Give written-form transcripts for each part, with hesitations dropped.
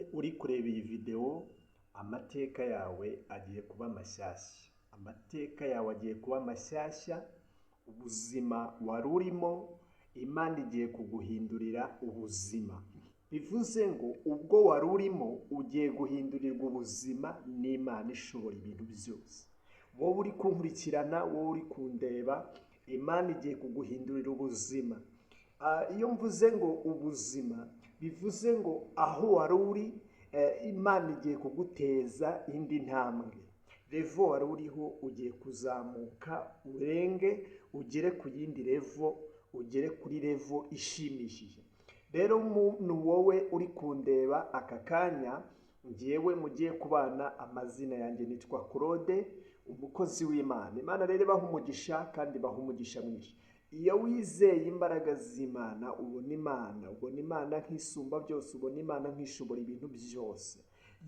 Wowe uri kureba iyi videwo, amateka yawe agiye kuba mashyashya. Amateka yawe agiye kuba mashyashya, ubuzima wari urimo, Imana igiye kuguhindurira ubuzima. Bivuze ngo ubwo wari urimo ugiye guhindurirwa ubuzima n'Imana ishobora ibintu byose. Wowe uri kunkurikirana, wowe uri kundeba, Imana igiye kuguhindurira ubuzima. Iyo mvuze ngo ubuzima, bivuze ngo aho wari uri, Imana igiye kuguteza indi ntambwe. Level wari uriho ugiye kuzamuka urenge ugere ku yindi level, ugere kuri level ishimishije. Rero muntu wowe uri kundeba aka kanya, ngewe mugiye kubana, amazina yanjye nitwa Claude, umukozi w'Imana. Imana rero ibaha umugisha kandi ibaha umugisha mwinshi. Iyo wizeye imbaraga z'Imana, ubona Imana, ubona Imana nk'isumba byose, ubona Imana nk'ishobora ibintu byose.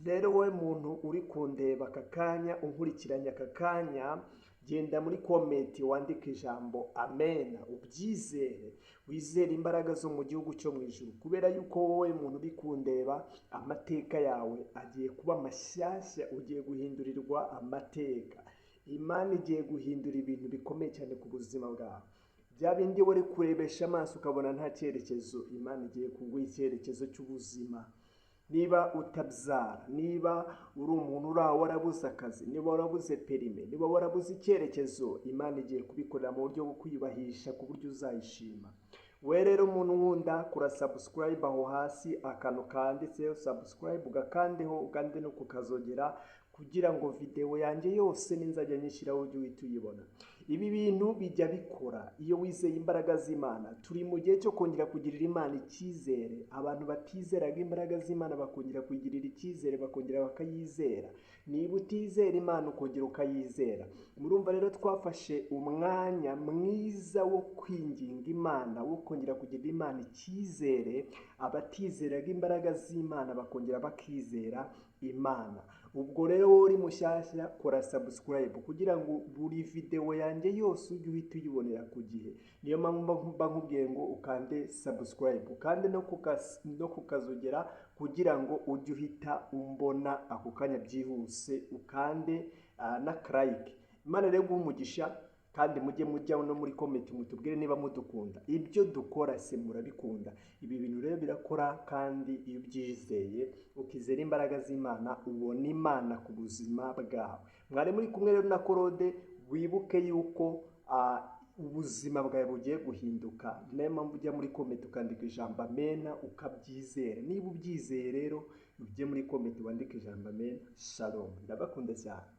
Rero wowe muntu uri kundeba aka kanya, unkurikiranye aka kanya, genda muri comment wandike ijambo amena, ubyizere, wizere imbaraga zo mu gihugu cyo mu ijuru, kubera yuko wowe muntu uri kundeba, amateka yawe agiye kuba mashyashya, ugiye guhindurirwa amateka. Imana igiye guhindura ibintu bikomeye cyane ku buzima bwawe. Bya bindi wari kurebesha amaso ukabona nta cyerekezo, Imana igiye kuguha icyerekezo cy'ubuzima. Niba utabyara, niba uri umuntu uri aho warabuze akazi, niba warabuze permis, niba warabuze icyerekezo, Imana igiye kubikorera mu buryo bwo kwiyubahisha ku buryo uzayishima. We rero umuntu nkunda, kora subscribe aho hasi, akantu kanditseho subscribe ugakandeho, ukande no kukazogera kugira ngo videwo yanjye yose ninzajya nyishyiraho ujye uhita uyibona. Ibi bintu bijya bikora iyo wizeye imbaraga z'Imana. Turi mu gihe cyo kongera kugirira Imana icyizere. Abantu batizeraga imbaraga z'Imana bakongera kugirira icyizere, bakongera bakayizera. Niba utizera Imana, ukongera ukayizera. Murumva rero twafashe umwanya mwiza wo kwinginga Imana, wo kongera kugirira Imana icyizere. Abatizeraga imbaraga z'Imana bakongera bakizera Imana. Ubwo rero wowe uri mushyashya, kora subscribe kugira ngo buri videwo yanjye yose ujye uhita uyibonera ku gihe. Niyo mpamvu mba nkubwiye ngo ukande subscribe, ukande no kukazogera kugira ngo ujye uhita umbona ako kanya byihuse, ukande na like. Imana rero iguhe umugisha, kandi mujye mujya no muri comment mutubwire niba mudukunda. Ibyo dukora se murabikunda? Ibi bintu rero birakora, kandi iyo ubyizeye, ukizera imbaraga z'Imana, ubona Imana ku buzima bwawe. Mwari muri kumwe rero na Claude. Wibuke yuko ubuzima bwawe bugiye guhinduka. Niyo mpamvu ujya muri comment ukandika ijambo amena, ukabyizera. Niba ubyizeye rero, ujye muri comment wandike ijambo amena. Shalom, ndabakunda cyane.